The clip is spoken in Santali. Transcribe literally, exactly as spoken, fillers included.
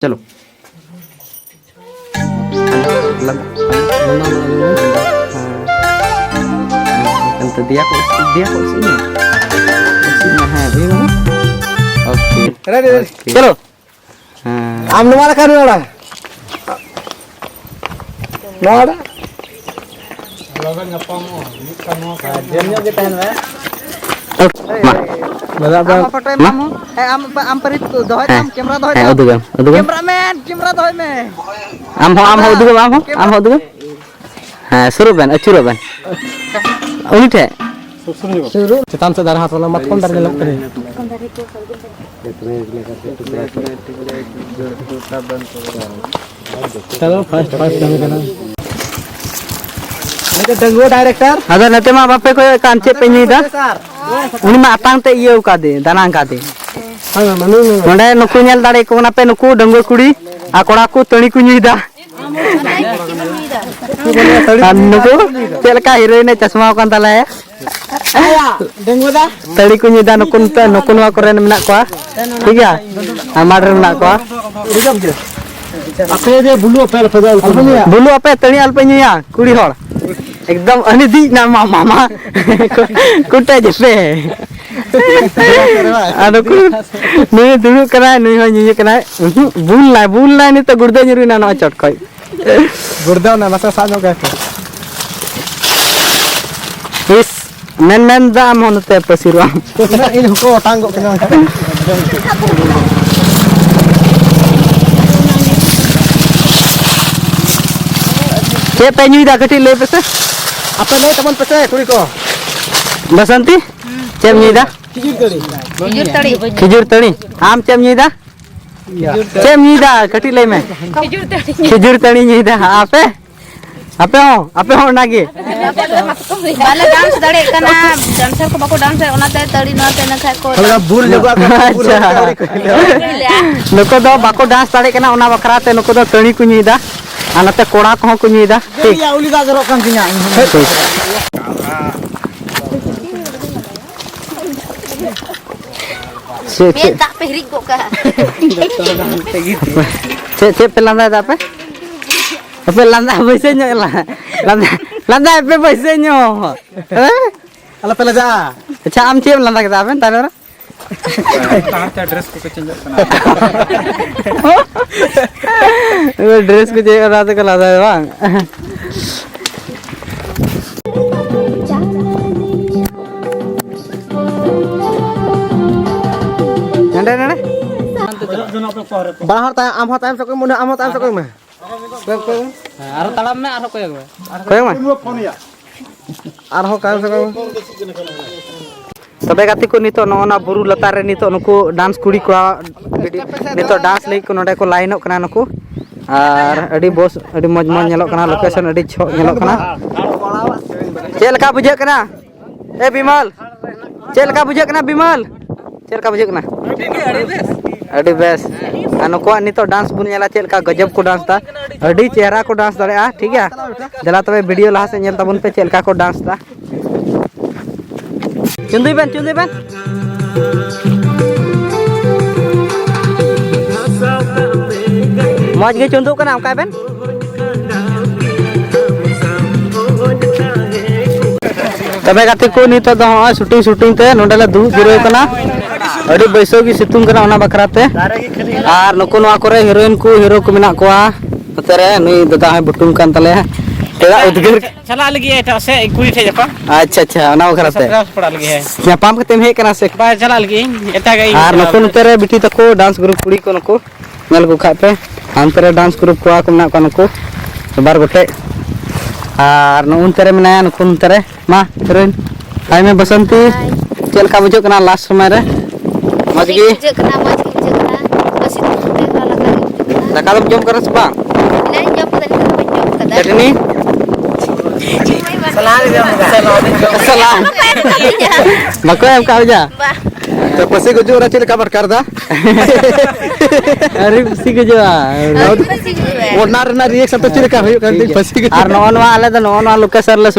ᱪᱚᱞᱚ᱾ ᱞᱟᱸᱫᱟ᱾ ᱦᱮᱸ᱾ ᱦᱮᱸ, ᱫᱮᱭᱟ ᱠᱚ, ᱫᱮᱭᱟ ᱠᱚ ᱥᱤᱧ ᱢᱮ᱾ ᱥᱤᱧ ᱢᱮ, ᱦᱮᱸ, ᱦᱩᱭ ᱮᱱᱟ᱾ ᱳᱠᱮ᱾ Ready, ready. ᱳᱠᱮ᱾ ᱪᱚᱞᱚ᱾ ᱦᱮᱸ᱾ ᱟᱢ ᱱᱚᱣᱟ ᱞᱮᱠᱟ ᱨᱚᱲᱟ᱾ ᱱᱚᱣᱟ ᱨᱮ᱾ ᱟᱞᱚᱵᱮᱱ ᱧᱟᱯᱟᱢᱚᱜᱼᱟ, ᱢᱤᱫ ᱠᱟᱱ ᱱᱚᱣᱟ ᱠᱟᱱ᱾ ᱡᱚᱢ ᱧᱚᱜ ᱜᱮ ᱛᱟᱦᱮᱱ ᱢᱮ᱾ ᱢᱟ᱾ ᱫᱟᱫᱟ ᱫᱚ ᱟᱢ ᱯᱷᱳᱴᱳᱭ ᱢᱟ᱾ ᱮᱢᱟᱢ᱾ ᱦᱮᱸ, ᱟᱢ, ᱟᱢ ᱯᱟᱹᱨᱤᱥ ᱫᱚᱦᱚᱭ ᱦᱮᱸ᱾ ᱛᱟᱢ, ᱠᱮᱢᱨᱟ ᱫᱚᱦᱚᱭ ᱦᱮᱸ, ᱛᱟᱢ᱾ ᱩᱫᱩᱜᱟᱢ, ᱩᱫᱩᱜᱟᱢ᱾ ᱠᱮᱢᱨᱟᱢᱮᱱ, ᱠᱮᱢᱨᱟ ᱫᱚᱦᱚᱭ ᱢᱮ᱾ ᱟᱢ ᱦᱚᱸ, ᱟᱢ ᱦᱚᱸ ᱩᱫᱩᱜᱟᱢ, ᱟᱢ ᱦᱚᱸ, ᱟᱢ ᱦᱚᱸ ᱩᱫᱩᱜᱟᱢ᱾ ᱦᱮᱸ, ᱥᱩᱨᱩᱜ ᱵᱮᱱ, ᱟᱹᱪᱩᱨᱚᱜ ᱵᱮᱱ᱾ ᱩᱱᱤ ᱴᱷᱮᱡ᱾ ᱪᱮᱛᱟᱱ ᱥᱮᱫ ᱫᱟᱨᱮ ᱦᱟᱸᱥ ᱵᱟᱞᱟ ᱢᱟᱛᱠᱚᱢ ᱫᱟᱨᱮ ᱧᱮᱞᱚᱜ ᱠᱟᱱᱟ᱾ ᱪᱚᱞᱚ, ᱯᱷᱟᱥᱴ, ᱯᱷᱟᱥᱴ ᱠᱟᱹᱢᱤ ᱠᱟᱱᱟ᱾ ᱰᱟᱺᱜᱩᱣᱟᱹ ᱰᱟᱭᱨᱮᱠᱴᱚᱨ᱾ ᱟᱫᱚ ᱱᱚᱛᱮ ᱢᱟ ᱵᱟᱯᱮ ᱠᱚᱭᱚᱜ ᱠᱟᱱ, ᱪᱮᱫ ᱯᱮ ᱧᱩᱭᱫᱟ? ᱩᱱᱤ ᱢᱟ ᱟᱛᱟᱝ ᱛᱮ ᱤᱭᱟᱹᱣ ᱠᱟᱫᱮ, ᱫᱟᱱᱟᱝ ᱠᱟᱫᱮ᱾ ᱱᱚᱰᱮ ᱱᱩᱠᱩ ᱧᱮᱞ ᱫᱟᱲᱮ ᱠᱚ ᱠᱟᱱᱟ ᱯᱮ, ᱱᱩᱠᱩ ᱰᱟᱺᱜᱩᱣᱟᱹ ᱠᱩᱲᱤ ᱟᱨ ᱠᱚᱲᱟ ᱠᱚ ᱛᱟᱹᱲᱤ ᱠᱚ ᱧᱩᱭᱫᱟ᱾ ᱟᱨ ᱱᱩᱠᱩ ᱪᱮᱫ ᱞᱮᱠᱟ ᱦᱤᱨᱳᱭᱤᱱ ᱮ ᱪᱟᱥᱢᱟᱣ ᱠᱟᱱ ᱛᱟᱞᱮ᱾ ᱰᱟᱺᱜᱩᱣᱟᱹ ᱫᱟ᱾ ᱛᱟᱹᱲᱤ ᱠᱚ ᱧᱩᱭᱫᱟ ᱱᱩᱠᱩ, ᱱᱩᱠᱩ ᱱᱚᱣᱟ ᱠᱚᱨᱮᱱ ᱢᱮᱱᱟᱜ ᱠᱚᱣᱟ, ᱴᱷᱤᱠ ᱜᱮᱭᱟ, ᱟᱨ ᱢᱟᱴᱷ ᱨᱮ ᱢᱮᱱᱟᱜ ᱠᱚᱣᱟ᱾ ᱟᱯᱮ ᱡᱮ ᱵᱩᱞᱩ ᱟᱯᱮ, ᱟᱞᱚᱯᱮ ᱧᱩᱭᱟ᱾ ᱵᱩᱞᱩ ᱟᱯᱮ, ᱛᱟᱹᱲᱤ ᱟᱞᱚᱯᱮ ᱧᱩᱭᱟ, ᱠᱩᱲᱤ ᱦᱚᱲ᱾ ᱮᱠᱫᱚᱢ ᱟᱹᱰᱤ ᱫᱤᱡ ᱱᱟ ᱢᱟ-, ᱢᱟᱢᱟ᱾ ᱠᱩᱴᱟᱹ ᱡᱮᱯᱮ᱾ ᱟᱫᱚ ᱠᱚ, ᱱᱩᱭ ᱫᱩᱲᱩᱵ ᱠᱟᱱᱟᱭ, ᱱᱩᱭ ᱦᱚᱸ ᱧᱩᱧᱩ ᱠᱟᱱᱟᱭ᱾ ᱩᱸᱦᱩᱸ, ᱵᱩᱞ ᱱᱟᱭ, ᱵᱩᱞ ᱱᱟᱭ, ᱱᱤᱛᱚᱜ ᱜᱩᱲᱫᱟᱹ ᱧᱩᱨᱩᱭᱱᱟ ᱱᱚᱣᱟ ᱪᱚᱴ ᱠᱷᱚᱡ᱾ ᱜᱩᱲᱫᱟᱹᱣ ᱱᱟ, ᱱᱟᱥᱮ ᱥᱟᱵ ᱧᱚᱜ ᱠᱟᱭ ᱯᱮ᱾ ᱤᱥ, ᱢᱮᱱ, ᱢᱮᱱ ᱫᱟ ᱟᱢ ᱦᱚᱸ ᱱᱚᱛᱮ ᱯᱟᱹᱥᱤᱨᱚᱜ ᱟᱢ᱾ ᱤᱧ ᱦᱚᱸᱠᱚ ᱚᱴᱟᱝ ᱜᱚᱜ ᱠᱟᱱᱟ᱾ ᱪᱮᱫ ᱯᱮ ᱧᱩᱭᱫᱟ ᱠᱟᱹᱴᱤᱡ ᱞᱟᱹᱭ ᱯᱮᱥᱮ? ᱟᱯᱮ ᱞᱟᱹᱭ ᱛᱟᱵᱚᱱ ᱯᱮᱥᱮ ᱠᱩᱲᱤ ᱠᱚ᱾ ᱵᱟᱥᱚᱱᱛᱤ, ᱪᱮᱫ ᱮᱢ ᱧᱩᱭᱫᱟ? ᱠᱷᱤᱡᱩᱨ ᱛᱟᱹᱲᱤ᱾ ᱠᱷᱤᱡᱩᱨ ᱛᱟᱹᱲᱤ᱾ ᱠᱷᱤᱡᱩᱨ ᱛᱟᱹᱲᱤ᱾ ᱟᱢ ᱪᱮᱫ ᱮᱢ ᱧᱩᱭᱫᱟ? ᱤᱭᱟᱹ᱾ ᱪᱮᱫ ᱮᱢ ᱧᱩᱭᱫᱟ? ᱠᱟᱹᱴᱤᱡ ᱞᱟᱹᱭ ᱢᱮ᱾ ᱠᱷᱤᱡᱩᱨ ᱛᱟᱹᱲᱤ᱾ ᱠᱷᱤᱡᱩᱨ ᱛᱟᱹᱲᱤ ᱧᱩᱭᱫᱟ᱾ ᱟᱯᱮ? ᱟᱯᱮ ᱦᱚᱸ? ᱟᱯᱮ ᱦᱚᱸ ᱚᱱᱟᱜᱮ? ᱵᱟᱞᱮ ᱰᱟᱱᱥ ᱫᱟᱲᱮᱭᱟᱜ ᱠᱟᱱᱟ, ᱰᱟᱱᱥᱟᱨ ᱠᱚ ᱵᱟᱠᱚ ᱰᱟᱱᱥ ᱮᱫ, ᱚᱱᱟᱛᱮ ᱛᱟᱹᱲᱤ ᱱᱚᱣᱟᱛᱮ ᱤᱱᱟᱹ ᱠᱷᱟᱡ ᱠᱚ ᱛᱷᱚᱲᱟ ᱵᱩᱞ ᱧᱚᱜᱚᱜ ᱟᱠᱚ, ᱵᱩᱞ ᱟᱪᱪᱷᱟ᱾ ᱧᱚᱜᱚᱜ ᱟᱠᱚ᱾ ᱱᱩᱠᱩ ᱫᱚ ᱵᱟᱠᱚ ᱰᱟᱱᱥ ᱫᱟᱲᱮᱭᱟᱜ ᱠᱟᱱᱟ, ᱚᱱᱟ ᱵᱟᱠᱷᱨᱟ ᱛᱮ ᱱᱩᱠᱩ ᱫᱚ ᱛᱟᱹᱲᱤ ᱠᱚ ᱧᱩᱭᱫᱟ᱾ ᱟᱨ ᱱᱚᱛᱮ ᱠᱚᱲᱟ ᱠᱚᱦᱚᱸ ᱠᱚ ᱧᱩᱭᱫᱟ᱾ ᱴᱷᱤᱠ᱾ ᱤᱧᱟᱜ ᱩᱞᱤ ᱫᱟᱜ ᱡᱚᱨᱚᱜ ᱠᱟᱱ ᱛᱤᱧᱟ᱾ ᱴᱷᱤᱠ᱾ ᱪᱮᱫ, ᱪᱮᱫ? ᱫᱟᱜ ᱯᱮ ᱦᱤᱨᱤᱡ ᱜᱚᱫ ᱠᱟᱜᱼᱟ᱾ ᱪᱮᱫ, ᱪᱮᱫ ᱯᱮ ᱞᱟᱸᱫᱟᱭᱮᱫᱟ ᱟᱯᱮ? ᱟᱯᱮ ᱞᱟᱸᱫᱟ ᱵᱟᱹᱭᱥᱟᱹᱣ ᱧᱚᱜ ᱞᱟ-, ᱞᱟᱸᱫᱟ, ᱞᱟᱸᱫᱟᱭ ᱯᱮ ᱵᱟᱹᱭᱥᱟᱹᱣ ᱧᱚᱜ᱾ ᱦᱮᱸ? ᱟᱞᱚ ᱯᱮ ᱞᱟᱡᱟᱜᱼᱟ᱾ ᱟᱪᱪᱷᱟ, ᱟᱢ ᱪᱮᱫ ᱮᱢ ᱞᱟᱸᱫᱟ ᱠᱮᱫᱟ ᱟᱵᱮᱱ ᱛᱟᱭᱱᱚᱢ ᱨᱮ? ᱛᱟᱲᱟᱢ ᱛᱮ ᱰᱨᱮᱥ ᱠᱚᱠᱚ ᱪᱮᱧᱡᱚᱜ ᱠᱟᱱᱟ᱾ ᱰᱨᱮᱥ ᱠᱚ ᱪᱮᱧᱡᱚᱜ ᱠᱟᱱᱟ, ᱚᱱᱟ ᱛᱮᱠᱚ ᱞᱟᱸᱫᱟᱭᱟ ᱵᱟᱝ? ᱱᱚᱰᱮ, ᱱᱚᱰᱮ᱾ ᱵᱟᱱᱟ ᱦᱚᱲ ᱛᱟᱭᱚᱢ, ᱟᱢ ᱦᱚᱸ ᱛᱟᱭᱚᱢ ᱥᱮᱫ ᱠᱚᱭᱚᱜ ᱢᱮ, ᱟᱢ ᱦᱚᱸ ᱛᱟᱭᱚᱢ ᱥᱮᱫ ᱠᱚᱭᱚᱜ ᱢᱮ᱾ ᱠᱚᱭᱚᱜ, ᱠᱚᱭᱚᱜ ᱢᱮ᱾ ᱦᱮᱸ, ᱟᱨᱦᱚᱸ ᱛᱟᱲᱟᱢ ᱢᱮ, ᱟᱨᱦᱚᱸ ᱠᱚᱭᱚᱜ ᱢᱮ᱾ ᱠᱚᱭᱚᱜ ᱢᱮ᱾ ᱟᱨᱦᱚᱸ ᱛᱟᱭᱚᱢ ᱥᱮᱫ ᱠᱚᱭᱚᱜ ᱢᱮ᱾ ᱛᱚᱵᱮ ᱜᱟᱛᱮ ᱠᱚ, ᱱᱤᱛᱚᱜ ᱱᱚᱜᱼᱚ ᱱᱟ ᱵᱩᱨᱩ ᱞᱟᱛᱟᱨ ᱨᱮ ᱱᱤᱛᱚᱜ ᱱᱩᱠᱩ ᱰᱟᱱᱥ ᱠᱩᱲᱤ ᱠᱚᱣᱟᱜ ᱵᱷᱤᱰᱤ-, ᱱᱤᱛᱚᱜ ᱰᱟᱱᱥ ᱞᱟᱹᱜᱤᱫ ᱠᱚ ᱱᱚᱰᱮ ᱠᱚ ᱞᱟᱭᱤᱱᱚᱜ ᱠᱟᱱᱟ ᱱᱩᱠᱩ᱾ ᱟᱨ ᱟᱹᱰᱤ ᱵᱚᱥ, ᱟᱹᱰᱤ ᱢᱚᱡᱽ ᱢᱚᱡᱽ ᱧᱮᱞᱚᱜ ᱠᱟᱱᱟ, ᱞᱳᱠᱮᱥᱚᱱ ᱟᱹᱰᱤ ᱪᱷᱚ ᱧᱮᱞᱚᱜ ᱠᱟᱱᱟ᱾ ᱪᱮᱫ ᱞᱮᱠᱟ ᱵᱩᱡᱷᱟᱹᱜ ᱠᱟᱱᱟ? ᱮ ᱵᱤᱢᱚᱞ, ᱪᱮᱫ ᱞᱮᱠᱟ ᱵᱩᱡᱷᱟᱹᱜ ᱠᱟᱱᱟ ᱵᱤᱢᱚᱞ? ᱪᱮᱫ ᱞᱮᱠᱟ ᱵᱩᱡᱷᱟᱹᱜ ᱠᱟᱱᱟ? ᱟᱹᱰᱤ ᱵᱮᱥ᱾ ᱟᱨ ᱱᱩᱠᱩᱣᱟᱜ ᱱᱤᱛᱚᱜ ᱰᱟᱱᱥ ᱵᱚᱱ ᱧᱮᱞᱟ, ᱪᱮᱫ ᱞᱮᱠᱟ ᱜᱚᱡᱚᱵ ᱠᱚ ᱰᱟᱱᱥ ᱫᱟ᱾ ᱟᱹᱰᱤ ᱪᱮᱦᱨᱟ ᱠᱚ ᱰᱟᱱᱥ ᱫᱟᱲᱮᱭᱟᱜᱼᱟ, ᱴᱷᱤᱠ ᱜᱮᱭᱟ᱾ ᱫᱮᱞᱟ ᱛᱚᱵᱮ ᱵᱷᱤᱰᱤᱭᱳ ᱞᱟᱦᱟ ᱥᱮᱫ ᱧᱮᱞ ᱛᱟᱵᱚᱱ ᱯᱮ, ᱪᱮᱫ ᱞᱮᱠᱟ ᱠᱚ ᱰᱟᱱᱥ ᱫᱟ᱾ ᱪᱩᱸᱫᱩᱭ ᱵᱮᱱ, ᱪᱩᱸᱫᱩᱭ ᱵᱮᱱ᱾ ᱢᱚᱡᱽ ᱜᱮ ᱪᱩᱸᱫᱩᱜ ᱠᱟᱱᱟ, ᱚᱱᱠᱟᱭ ᱵᱮᱱ᱾ ᱛᱚᱵᱮ ᱜᱟᱛᱮ ᱠᱚ, ᱱᱤᱛᱚᱜ ᱫᱚ ᱦᱚᱸᱜᱼᱚᱭ ᱥᱩᱴᱤᱝ, ᱥᱩᱴᱤᱝ ᱛᱮ ᱱᱚᱸᱰᱮ ᱞᱮ ᱫᱩᱲᱩᱵ ᱡᱤᱨᱟᱹᱣ ᱠᱟᱱᱟ᱾ ᱟᱹᱰᱤ ᱵᱟᱹᱭᱥᱟᱹᱣ ᱜᱮ ᱥᱤᱛᱩᱝ ᱠᱟᱱᱟ, ᱚᱱᱟ ᱵᱟᱠᱷᱨᱟ ᱛᱮ᱾ ᱟᱨ ᱱᱩᱠᱩ ᱱᱚᱣᱟ ᱠᱚᱨᱮ ᱦᱤᱨᱳᱭᱤᱱ ᱠᱚ, ᱦᱤᱨᱳ ᱠᱚ ᱢᱮᱱᱟᱜ ᱠᱚᱣᱟ᱾ ᱱᱚᱛᱮ ᱨᱮ ᱱᱩᱭ ᱫᱟᱫᱟ ᱦᱚᱸᱭ ᱵᱩᱴᱩᱢ ᱠᱟᱱ ᱛᱟᱞᱮᱭᱟ᱾ ᱪᱮᱫᱟᱜ ᱩᱫᱽᱜᱟᱹᱨ? ᱪᱟᱞᱟᱜ ᱞᱟᱹᱜᱤᱫ ᱮᱴᱟᱜ ᱥᱮᱫ ᱠᱩᱲᱤ ᱴᱷᱮᱡ ᱧᱟᱯᱟᱢ᱾ ᱟᱪᱪᱷᱟ, ᱟᱪᱪᱷᱟ, ᱚᱱᱟ ᱵᱟᱠᱷᱨᱟ ᱛᱮ᱾ ᱥᱟᱯᱲᱟᱣ ᱥᱟᱯᱲᱟᱣ ᱞᱟᱹᱜᱤᱫ, ᱦᱮᱸ᱾ ᱧᱟᱯᱟᱢ ᱠᱟᱛᱮᱢ ᱦᱮᱡ ᱠᱟᱱᱟ ᱥᱮ? ᱵᱟᱭ ᱪᱟᱞᱟᱜ ᱞᱟᱹᱜᱤᱫ ᱤᱧ, ᱮᱴᱟᱜᱟᱜ ᱤᱧ ᱟᱨ ᱪᱟᱞᱟᱣ ᱱᱩᱠᱩ ᱞᱟᱹᱜᱤᱫ᱾ ᱱᱚᱛᱮ ᱨᱮ ᱵᱤᱴᱤ ᱛᱟᱠᱚ ᱰᱟᱱᱥ ᱜᱨᱩᱯ ᱠᱩᱲᱤ ᱠᱚ ᱱᱩᱠᱩ᱾ ᱧᱮᱞ ᱠᱚ ᱠᱷᱟᱡ ᱯᱮ, ᱦᱟᱱᱛᱮ ᱨᱮ ᱰᱟᱱᱥ ᱜᱨᱩᱯ ᱠᱚᱲᱟ ᱠᱚ ᱢᱮᱱᱟᱜ ᱠᱚᱣᱟ ᱱᱩᱠᱩ ᱵᱟᱨ ᱜᱚᱴᱮᱡ, ᱟᱨ ᱱᱩᱜᱼᱩ ᱱᱚᱱᱛᱮ ᱨᱮ ᱢᱮᱱᱟᱭᱟ ᱱᱩᱠᱩ ᱱᱚᱱᱛᱮ ᱨᱮ᱾ ᱢᱟ ᱦᱤᱨᱳᱭᱤᱱ, ᱦᱟᱭ ᱢᱮ ᱵᱟᱥᱚᱱᱛᱤ᱾ ᱦᱟᱭ᱾ ᱪᱮᱫ ᱞᱮᱠᱟ ᱵᱩᱡᱷᱟᱹᱜ ᱠᱟᱱᱟ ᱞᱟᱥᱴ ᱥᱚᱢᱚᱭ ᱨᱮ? ᱢᱚᱡᱽ ᱢᱚᱡᱽ ᱜᱮ ᱜᱮ? ᱵᱩᱡᱷᱟᱹᱜ ᱠᱟᱱᱟ, ᱢᱚᱡᱽ ᱜᱮ ᱵᱩᱡᱷᱟᱹᱜ ᱠᱟᱱᱟ᱾ ᱟᱨ ᱥᱤᱛᱩᱝ ᱛᱮ ᱛᱷᱚᱲᱟ ᱞᱟᱸᱜᱟ ᱜᱮ ᱵᱩᱡᱷᱟᱹᱜ ᱠᱟᱱᱟ᱾ ᱫᱟᱠᱟ ᱫᱚᱢ ᱡᱚᱢ ᱠᱟᱫᱟ ᱥᱮ ᱵᱟᱝ? ᱦᱮᱸ, ᱡᱚᱢ ᱠᱟᱫᱟ, ᱱᱤᱛᱚᱜ ᱫᱚ ᱵᱟᱹᱧ ᱡᱚᱢ ᱠᱟᱫᱟ᱾ ᱪᱟᱹᱴᱱᱤ? ᱥᱟᱞᱟᱫ ᱡᱚᱢ ᱠᱟᱫᱟ᱾ ᱥᱟᱞᱟᱫ᱾ ᱵᱟᱠᱚ ᱮᱢ ᱠᱟᱜ ᱢᱮᱭᱟ? ᱵᱟ᱾ ᱛᱚ, ᱯᱟᱹᱥᱤ ᱜᱩᱡᱩᱜ ᱨᱮ ᱪᱮᱫ ᱞᱮᱠᱟᱢ ᱟᱴᱠᱟᱨ ᱫᱟ? ᱟᱹᱰᱤ ᱯᱟᱹᱥᱤ ᱜᱩᱡᱩᱜᱼᱟ᱾ ᱟᱹᱰᱤ ᱯᱟᱹᱥᱤ ᱜᱩᱡᱩᱜᱼᱟ᱾ ᱚᱱᱟ ᱨᱮᱱᱟᱜ ᱨᱤᱭᱮᱠᱥᱚᱱ ᱫᱚ ᱪᱮᱫ ᱞᱮᱠᱟ ᱦᱩᱭᱩᱜ ᱠᱟᱱᱟ? ᱴᱷᱤᱠ ᱜᱮᱭᱟ᱾ ᱯᱟᱹᱥᱤ ᱜᱩᱡᱩᱜ᱾ ᱟᱨ ᱱᱚᱜᱼᱚ ᱱᱚᱣᱟ, ᱟᱞᱮ ᱫᱚ ᱱᱚᱜᱼᱚ ᱱᱚᱣᱟ ᱞᱳᱠᱮᱥᱚᱱ ᱨᱮᱞᱮ